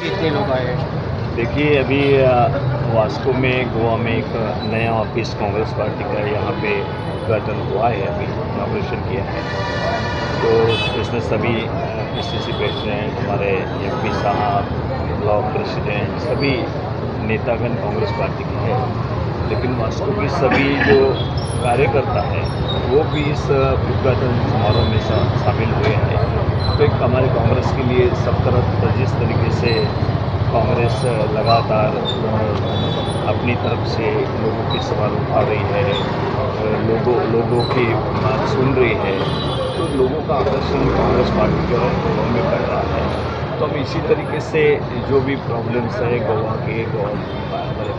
इतने लोग आए हैं। देखिए, अभी वास्को में, गोवा में एक नया ऑफिस कांग्रेस पार्टी का यहाँ पे उद्घाटन हुआ है, अभी इनॉग्रेशन किया है। तो इसमें सभी पीसीसी प्रेसिडेंट, हमारे एमपी साहब, ब्लॉक प्रेसिडेंट, सभी नेतागण कांग्रेस पार्टी के हैं। लेकिन वास्को के सभी जो कार्यकर्ता हैं, वो भी इस उद्घाटन समारोह में शामिल हुए हैं। तो एक हमारे कांग्रेस के लिए सब तरफ जिस तरीके से कांग्रेस लगातार अपनी तरफ से लोगों के सवाल उठा रही है, लोगों लोगों की बात सुन रही है, तो लोगों का आकर्षण कांग्रेस पार्टी जो है गोवा में बढ़ रहा है। तो हम इसी तरीके से जो भी प्रॉब्लम्स है गोवा के, गोवा हमारे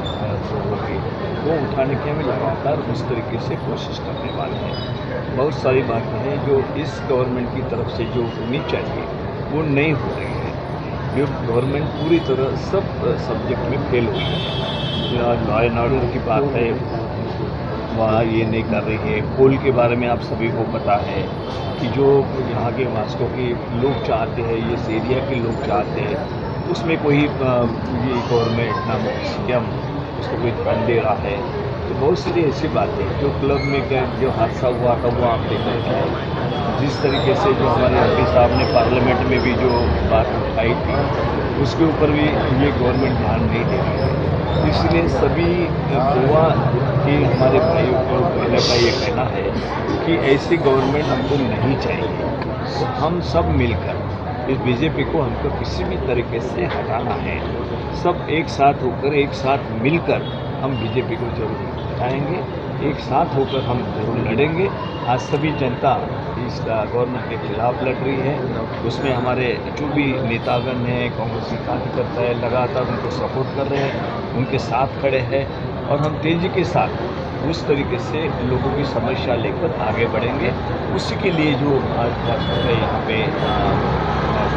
लोगों के, वो उठाने की हमें लगातार उस तरीके से कोशिश करने वाले हैं। बहुत सारी बातें हैं जो इस गवर्नमेंट की तरफ से जो होनी चाहिए, वो नहीं हो रही है। जो गवर्नमेंट पूरी तरह सब सब्जेक्ट में फेल हुई है। लॉ एंड ऑर्डर की बात है, वहाँ ये नहीं कर रही है। पुल के बारे में आप सभी को पता है कि जो यहाँ के वास्को के लोग चाहते हैं, इस एरिया के लोग चाहते हैं, उसमें कोई ये गवर्नमेंट ना सीएम उसको कोई ध्यान दे रहा है। तो बहुत सारी ऐसी बातें, जो क्लब में क्या जो हादसा हुआ था, वो आप देख रहे थे। जिस तरीके से जो हमारे एमपी साहब ने पार्लियामेंट में भी जो बात उठाई थी, उसके ऊपर भी ये गवर्नमेंट ध्यान नहीं दे रही है। इसलिए सभी गोवा के हमारे भाइयों को, बहनों का ये कहना है कि ऐसी गवर्नमेंट हमको नहीं चाहिए। तो हम सब मिलकर इस बीजेपी को हमको किसी भी तरीके से हटाना है। सब एक साथ होकर, एक साथ मिलकर हम बीजेपी को जरूर हटाएंगे। एक साथ होकर हम जरूर लड़ेंगे। आज सभी जनता इस गवर्नमेंट के खिलाफ लड़ रही है। उसमें हमारे जो भी नेतागण हैं, कांग्रेस के कार्यकर्ता है, लगातार उनको सपोर्ट कर रहे हैं, उनके साथ खड़े हैं और हम तेज़ी के साथ उस तरीके से लोगों की समस्या लेकर आगे बढ़ेंगे। उसी के लिए जो आज वास्को का यहाँ पे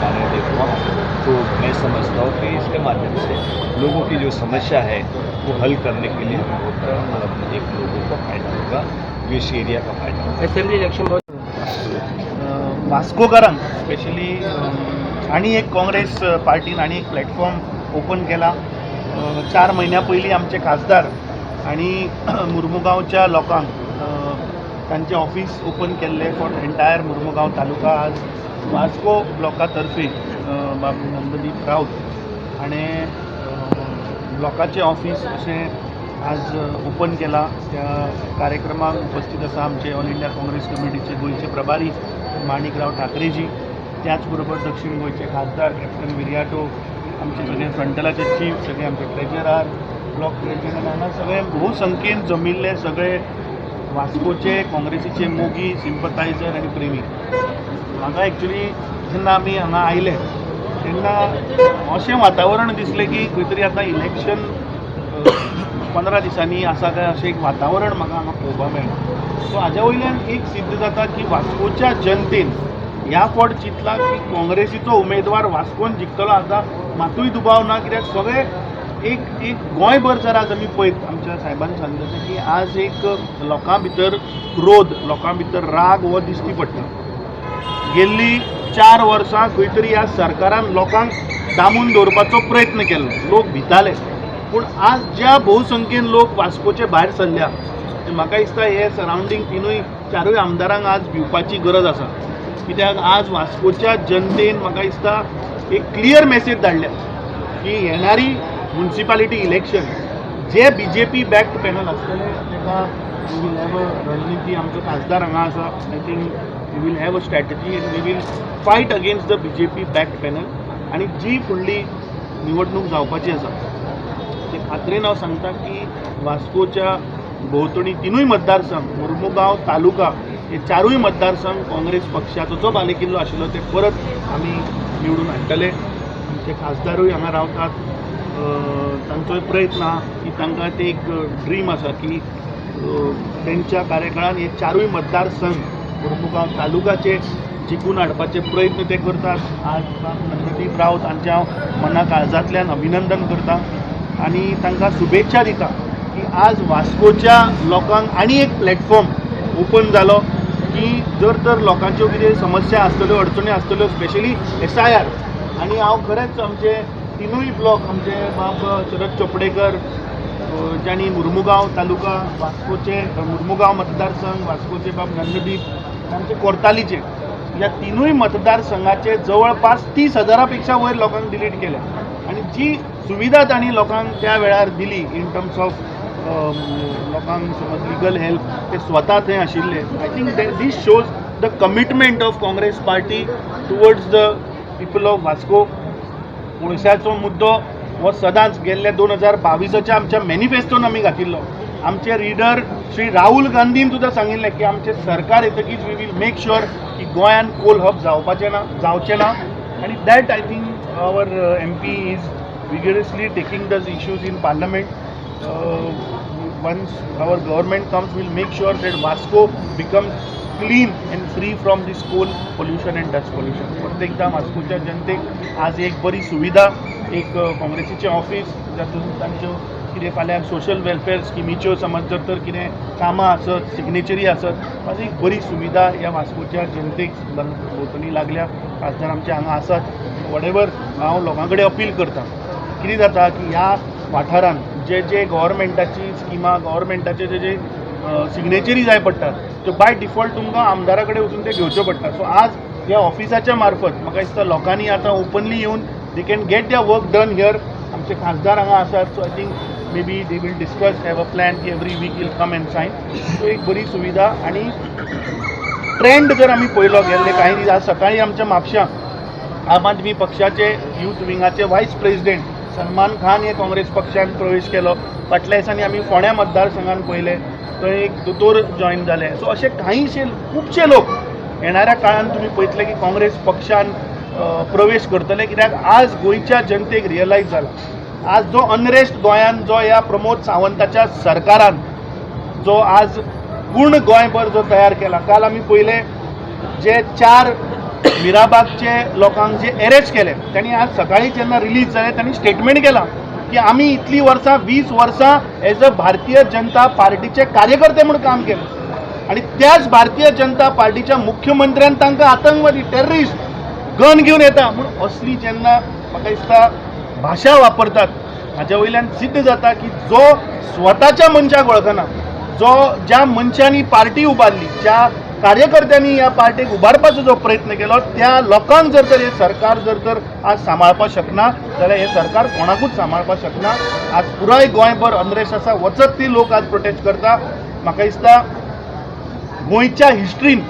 कार्यालय हुआ, तो मैं समझता हूँ कि इसके माध्यम से लोगों की जो समस्या है, वो हल करने के लिए बहुत एक लोगों का फायदा होगा, जो इस एरिया का फायदा होगा। असेंब्ली इलेक्शन बहुत वास्कोकारांक स्पेशली आनी एक काँग्रेस पार्टीन आनी एक प्लॅटफॉर्म ओपन केला. 4 म्हयन्या पयलीं आमचे खासदार आनी मुर्मुगांवच्या लोकांक तांचें ऑफीस ओपन केल्लें फॉर एंटायर मुर्मुगांव तालुका. आज वास्को ब्लॉका तर्फे बाब नंददीप राऊत हाणें ब्लॉकाचें ऑफीस अशें आज ओपन केला. त्या कार्यक्रमाक उपस्थित आसा आमचे ऑल इंडिया काँग्रेस कमिटीचे गोंयचे प्रभारी माणिकराव ठाकरेजी, त्याच बरोबर दक्षिण गोंयचे खासदार कॅप्टन विरियाटो, आमचे सगळे फ्रंटलाचे चीफ, सगळे आमचे ट्रेजरार, ब्लॉक ट्रेजरर, हांगा सगळे भोवसंख्येन जमिल्ले सगळे वास्कोचे काँग्रेसीचे मोगी, सिंपथायझर आनी प्रेमी. म्हाका एक्चुली जेन्ना आमी हांगा आयले तेन्ना अशें वातावरण दिसलें की खंय तरी आतां इलेक्शन 15 दिसांनी आसा काय अशें एक वातावरण म्हाका हांगा पळोवपाक मेळ्ळें. सो हाज्या वयल्यान एक सिद्ध जाता की वास्कोच्या जनतेन ह्या फावट चिंतलां की काँग्रेसीचो उमेदवार वास्कोन जिखतलो. आतां मातूय दुबाव ना, कित्याक सगळे एक एक गोंयभर जर आज आमी पळयत, आमच्या साहेबान सांगलें तशें की आज एक लोकां भितर क्रोध, लोकां भितर राग हो दिश्टी पडटा. गेल्ली 4 वर्सां खंय तरी ह्या सरकारान लोकांक दामून दवरपाचो प्रयत्न केल्लो, लोक भिताले. पूण आज ज्या भोवसंख्येन लोक वास्कोचे भायर सरल्या, म्हाका दिसता हे सरावंडींग तिनूय चारूय आमदारांक आज भिवपाची गरज आसा. कित्याक आज वास्कोच्या जनतेन म्हाका दिसता एक क्लियर मेसेज धाडल्या की येणारी म्युन्सिपालिटी इलेक्शन जे बीजेपी बॅक्ड पॅनल आसतले, ताका we will have a रणनिती. आमचो खासदार हांगा आसा. I think we will have a strategy and we will fight against the BJP backed panel. आनी जी फुडली निवडणूक जावपाची आसा, ते खात्रेन हांव सांगता की वास्कोच्या भोंवतणी तिनूय मतदारसंघ, मुर्मुगांव तालुका, हे चारूय मतदारसंघ काँग्रेस पक्षाचो जो बालेकिल्लो आशिल्लो, ते परत आमी निवडून हाडटले. आमचे खासदारूय हांगा रावतात. तांचोय प्रयत्न आहा की तांकां ते एक ड्रीम आसा की तेंच्या कार्यकाळान हे चारूय मतदारसंघ मुर्मुगांव तालुकाचे जिखून हाडपाचे प्रयत्न ते करतात. आज नंददीप राऊत हांचे हांव मना काळजांतल्यान अभिनंदन करता आनी तांकां शुभेच्छा दिता की आज वास्कोच्या लोकांक आनी एक प्लॅटफॉर्म ओपन जालो की जर तर लोकांच्यो कितें समस्या आसतल्यो, अडचणी आसतल्यो, स्पेशली एसआयआर. आनी हांव खरेंच आमचे तिनूय ब्लॉक आमचे बाब शरद चोपडेकर ज्यांनी मुर्मुगांव तालुका, वास्कोचे मुर्मुगांव मतदारसंघ, वास्कोचे बाब नंददीप, आमचे कोर्तालीचे, ह्या तिनूय मतदारसंघाचे जवळपास 30,000 पेक्षा वयर लोकांक डिलीट केल्या आनी जी सुविधा तांणी लोकांक त्या वेळार दिली इन टर्म्स ऑफ लोकांक समज लिगल हेल्प, ते स्वता थंय आशिल्ले. I think this shows the commitment of Congress party towards the people of Vasco. कोळशाचो मुद्दो हो सदांच गेल्ल्या 2022च्या आमच्या मॅनिफेस्टोन आमी घातिल्लो. आमचे लिडर श्री राहुल गांधीन सुद्दां सांगिल्लें की आमचें सरकार येतकीच we will make sure की गोंयान कोल हब जावपाचें ना, जावचें ना. आनी that I think our MP is vigorously taking those issues in parliament. Once our government comes, we'll make sure that Vasco becomes clean and free from this coal pollution and dust pollution. परत एकदा वास्कोच्या जनतेक आज एक बरी सुविधा, एक काँग्रेसीचें office, जातूंत तांच्यो कितें फाल्यां सोशल वेलफेअर स्किमीच्यो समज जर तर कितें कामां आसत, सिग्नेचरी आसत, आज एक बरी सुविधा ह्या वास्कोच्या जनतेक भोंवतणी लागल्या. खासदार आमचे हांगा आसात. वॉटेवर, हांव लोकां कडेन अपील करता, कितें जाता की ह्या वाठारान जे जे गव्हर्मेंटाची स्किमां, गव्हर्मेंटाचे जे जे सिग्नेचरी जाय पडटात, त्यो बाय डिफॉल्ट तुमकां आमदारा कडेन वचून ते घेवच्यो पडटा. सो आज ह्या ऑफिसाच्या मार्फत म्हाका दिसता लोकांनी आतां ओपनली येवन they can get their work done here. आमचे खासदार हांगा आसात, so I think maybe they will discuss, have a plan की every week will come and sign. So एक बरी सुविधा. आनी ट्रेंड जर आमी पळयलो गेल्ले कांय दीस, आज सकाळी आमच्या म्हापशां आम आदमी पक्षाचे युथ विंगाचे वायस प्रेसिडेंट सलमान खान हे काँग्रेस पक्षान प्रवेश केलो. फाटल्या दिसांनी आमी फोंड्या मतदारसंघान पळयलें, थंय एक दोतोर जॉयन जाले. सो अशे कांयशे खुबशे लोक येणाऱ्या काळान तुमी पळयतले की काँग्रेस पक्षान प्रवेश करतले, कित्याक आज गोंयच्या जनतेक रियलायज जाला, आज जो अनरेस्ट गोंयान जो ह्या प्रमोद सावंताच्या सरकारान जो आज पूर्ण गोंयभर जो तयार केला. काल आमी पळयले, जे चार मिराबागचे लोकांक जे एरेस्ट केले, तांणी आज सकाळी जेन्ना रिलीज जाले, तांणी स्टेटमेंट केलां की आमी इतलीं वर्सां, 20 वर्सां एज अ भारतीय जनता पार्टीचे कार्यकर्ते म्हूण काम केलें आनी त्याच भारतीय जनता पार्टीच्या मुख्यमंत्र्यान तांकां आतंकवादी, टेररिस्ट, गन घेवन येता म्हूण असली जेन्ना म्हाका दिसता भाशा वापरतात, हाज्या वयल्यान सिद्ध जाता की जो स्वताच्या मनशाक वळखना, जो ज्या मनशांनी पार्टी उबारली, ज्या कार्यकर्त्यांनी ह्या पार्टीक उबारपाचो जो प्रयत्न केलो, त्या लोकांक जर तर हे सरकार जर तर आज सांबाळपाक शकना जाल्यार हे सरकार कोणाकूच सांबाळपाक शकना. आज पुराय गोंयभर अनरेस्ट आसा. वचत ती लोक आज प्रोटेस्ट करता. म्हाका दिसता गोंयच्या हिस्ट्रीन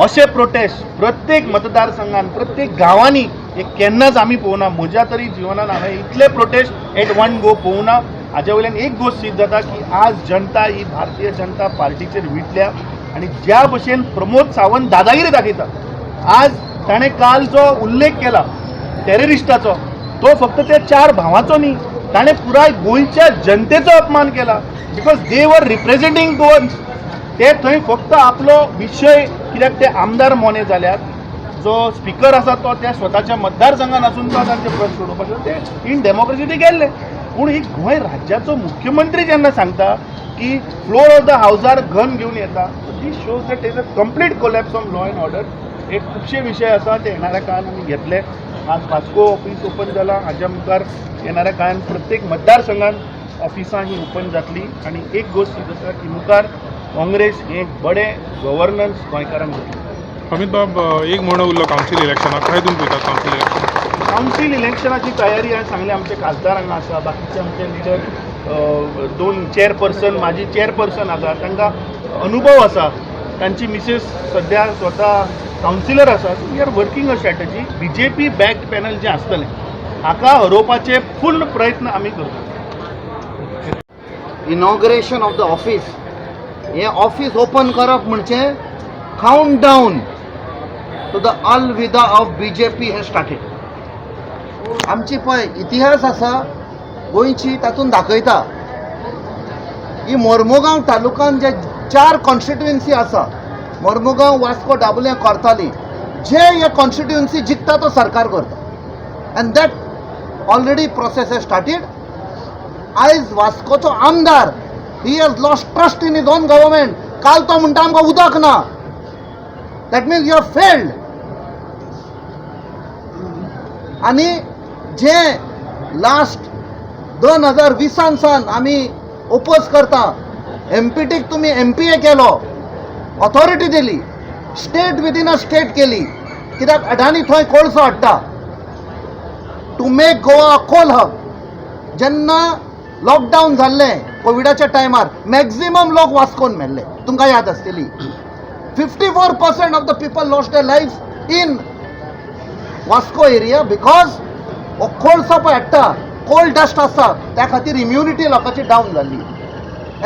अशे प्रोटेस्ट प्रत्येक मतदारसंघान, प्रत्येक गांवांनी हे केन्नाच आमी पळोवना. म्हज्या तरी जिवनान हांवें इतले प्रोटेस्ट एट वन गो पळोवना. हाज्या वयल्यान एक गोश्ट सिद्ध जाता की आज जनता ही भारतीय जनता पार्टीचेर विटल्या. आनी ज्या भशेन प्रमोद सावंत दादागिरी दाखयता, आज ताणें काल जो उल्लेख केला टेररिस्टाचो, तो फक्त त्या चार भावाचो न्ही, ताणें पुराय गोंयच्या जनतेचो अपमान केला, because they were representing Goans. ते थंय फक्त आपलो विशय, कित्याक ते आमदार मोने जाल्यात, जो स्पिकर आसा तो त्या स्वताच्या मतदारसंघान आसून तो तांचे प्रश्न सोडोवपाक ते इन डेमोक्रेसी ते गेल्ले. पूण एक गोंय राज्याचो मुख्यमंत्री जेन्ना सांगता की फ्लोर ऑफ the हावजार गन घेवन येता, this shows that is a complete collapse of law and order. एक खुबशे विशय आसा, ते येणाऱ्या काळान आमी घेतले. आज वास्को ऑफिस ओपन जाला, हाज्या मुखार येणाऱ्या काळान प्रत्येक मतदारसंघान ऑफिसां ही ओपन जातली. आनी एक गोश्ट सिद्ध आसा की मुखार काँग्रेस हें एक बरें गव्हर्नन्स गोंयकारांक दितलें. अमित बाब, एक म्हयनो उरलो कावन्सील इलेक्शनाक. खंय तुमी पळयतात कावन्सील इलेक्शन? कावन्सील इलेक्शनाची तयारी, हांवें सांगलें, आमचे खासदार हांगा आसा, बाकीचे आमचे लिडर, दोन चेअरपर्सन, माजी चेअरपर्सन आसा, तांकां अनुभव आसा, तांची मिसेस सद्या स्वता कावन्सिलर आसा. So we are working a strategy. BJP backed panel जें आसतलें, हाका हरोवपाचे पूर्ण प्रयत्न आमी करता. इनॉग्रेशन ऑफ the office, हें ऑफिस ओपन करप म्हणजे count down to the अलविदा of BJP has started. आमची पळय इतिहास आसा गोंयची, तातूंत दाखयता ही मोर्मुगांव तालुकान जे चार कॉन्स्टिट्युएन्सी आसा, मोर्मुगांव, वास्को, दाबोळे, कोर्ताली, जे हे कॉन्स्टिट्युएन्सी जिखता तो सरकार करता and that already process has started. आयज वास्कोचो आमदार, he has lost trust in his own government. काल तो म्हणटा आमकां उदक ना. That means you have failed. आनी जे लास्ट 2020 सावन आमी ओपोज करता. एमपीटीक तुमी एमपीए केलो, ऑथॉरिटी दिली, स्टेट विदीन अ स्टेट केली. कित्याक अडानी थंय कोळसो हाडटा to make Goa coal hub. जेन्ना लॉकडावन जाल्लें कोविडाच्या टायमार, मॅक्झिमम लोक वास्कोन मेल्ले, तुमकां याद आसतली. 54% of the people lost their life in Vasco area because हो कोळसो पळय हाडटा, कोल डस्ट आसता, त्या खातीर इम्युनिटी लोकांची डावन जाल्ली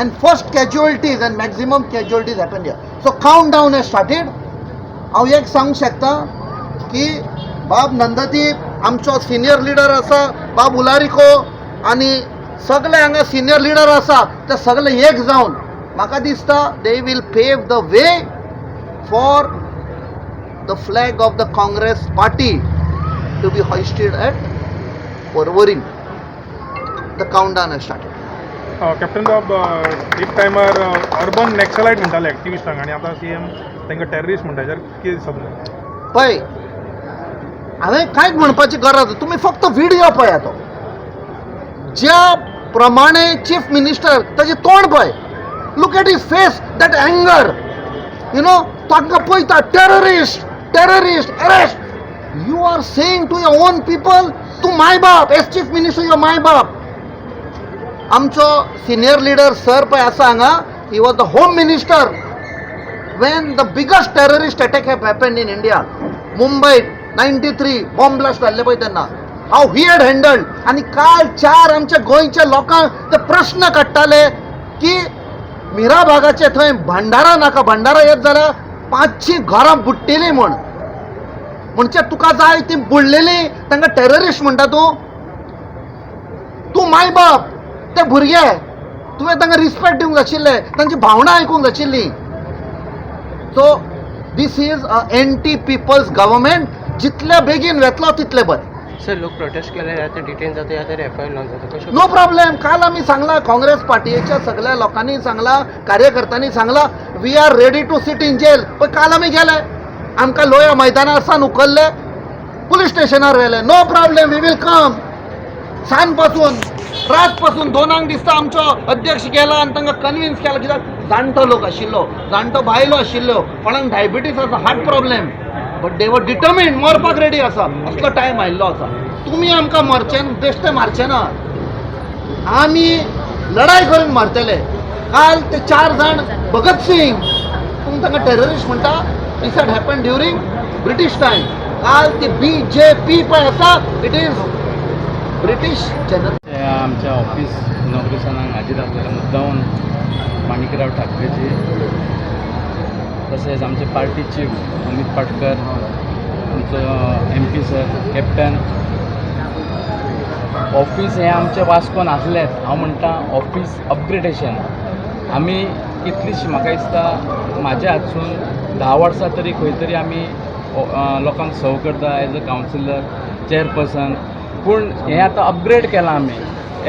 and first casualties and maximum casualties happen here. So count down has started. हांव एक सांगूंक शकता की बाब नंददीप आमचो सिनियर लिडर आसा, बाब उलारिको आनी सगळे हांगा सिनियर लिडर आसा, ते सगळे एक जावन म्हाका दिसता they will pave the way for the flag of the Congress party to be hoisted at Porvorim. The countdown has started. Captain बाब, एक टायमार अर्बन नॅक्सलायट म्हणटाले एक्टिविस्टांक आनी आतां सीएम तांकां टेररिस्ट म्हणटा, हाजेर कितें दिसता तुमकां? पळय, हांवें कांयच म्हणपाची गरज, तुमी फक्त व्हिडिओ पळया. तो ज्या प्रमाणे चीफ मिनिस्टर, ताजें तोंड पळय, look at his face, that anger. तांकां पळयता, terrorist, terrorist, arrest. You are saying to your own people, तूं माय बाप, as chief minister your my बाप. आमचो सिनियर लिडर सर पळय आसा हांगा, he was the home minister when the biggest terrorist attack have happened in India, Mumbai 93 bomb blast जाल्ले पळय तेन्ना, how he had handled. आनी काल चार आमच्या गोंयच्या लोकांक ते प्रश्न काडटाले की मिरा भागाचे थंय भंडारा नाका, भंडारा येत जाल्यार 500 घरां बुडटेलीं म्हण. म्हणजे तुका जाय ती बुडलेली, तांकां टेररिस्ट म्हणटा तूं. तूं मायबाप, ते भुरगे, तुवें तांकां रिस्पेक्ट दिवंक जाय आशिल्लें, तांची भावनां आयकूंक जाय आशिल्ली. So this is a anti people's government. जितल्या बेगीन वेतलो तितले बरें. सर, लोक प्रोटेस्ट केले या ते डिटेन जाता या तर एफआयआर लॉन्च जाता, कशें? No problem. काल आमी सांगला, काँग्रेस पार्टीच्या सगळ्या लोकांनी सांगला, कार्यकर्त्यांनी सांगला, we are ready to sit in jail. पण काल आमी गेले, आमकां लोया मैदानार सावन उखल्ले, पुलीस स्टेशनार व्हेले. No problem, we will come. सांज पासून, रात पासून 2 दिसता आमचो अध्यक्ष गेला आनी तांकां कन्विन्स केला. कित्याक जाणटो लोक आशिल्लो, जाणटो बायलो आशिल्ल्यो, कोणाक डायबिटीस आसा, heart problem, but they were determined, मरपाक रेडी आसा. असलो टायम आयिल्लो आसा. तुमी आमकां मरचे बेश्टे मारचे ना, आमी लढाई करून मारतले. काल ते चार जाण भगत सिंग, तुमी तांकां टेररिस्ट म्हणटा. This had happen during British time. काल ती बीजेपी पळय आसा, it is British general. ह्या आमच्या ऑफिस इनॉग्रेशनाक हाजीर आसलेले मुद्दामून माणिकराव ठाकरेजी, तशेंच आमचे पार्टी चीफ अमित पाटकर, आमचो एमपी सर, कॅप्टन. ऑफीस हें आमचें वास्कोन आसलेंच. हांव म्हणटा ऑफीस अपग्रेडेशन आमी कितलीशी, म्हाका दिसता म्हाज्या हातसून 10 वर्सां तरी खंय तरी आमी लोकांक सर्व करता एज अ कावन्सिलर, चेअरपर्सन. पूण हें आतां अपग्रेड केलां आमी.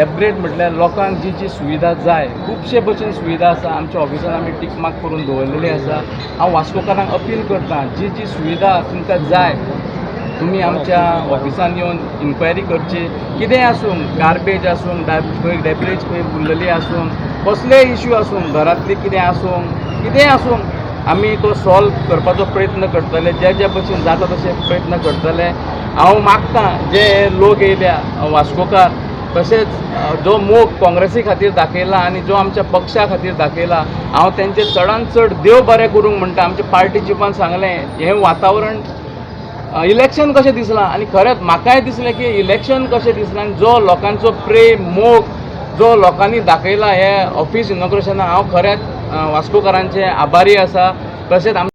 अपग्रेड म्हटल्यार लोकांक जी जी सुविधा जाय, खुबशे भशेन सुविधा आसा आमच्या ऑफिसान, आमी टीक मार्क करून दवरलेली आसा. हांव वास्कोकारांक अपील करता, जी जी सुविधा तुमकां जाय, तुमी आमच्या ऑफिसान येवन इन्क्वायरी करची. कितेंय आसूं, गार्बेज आसूं, खंय डेब्रेज खंय उरलेली आसूं, कसलेय इश्यू आसूं, घरांतली कितें आसूं, कितेंय आसूं, आमी तो सॉल्व करपाचो प्रयत्न करतले. जे जे भशेन जाता तशे प्रयत्न करतले. हांव मागता, जे लोक येयल्या वास्कोकार, तशेंच जो मोग काँग्रेसी खातीर दाखयला आनी जो आमच्या पक्षा खातीर दाखयला, हांव तेंचे चडान चड देव बरें करूंक म्हणटा. आमच्या पार्टी चिफान सांगलें, हें वातावरण इलेक्शन कशें दिसलां आनी खरेंच म्हाकाय दिसलें की इलेक्शन कशें दिसलां. आनी जो लोकांचो प्रेम, मोग जो लोकांनी दाखयला हे ऑफिस इनॉग्रेशनाक, हांव खरेंच वास्कोकारांचे आभारी आसा. तशेंच आम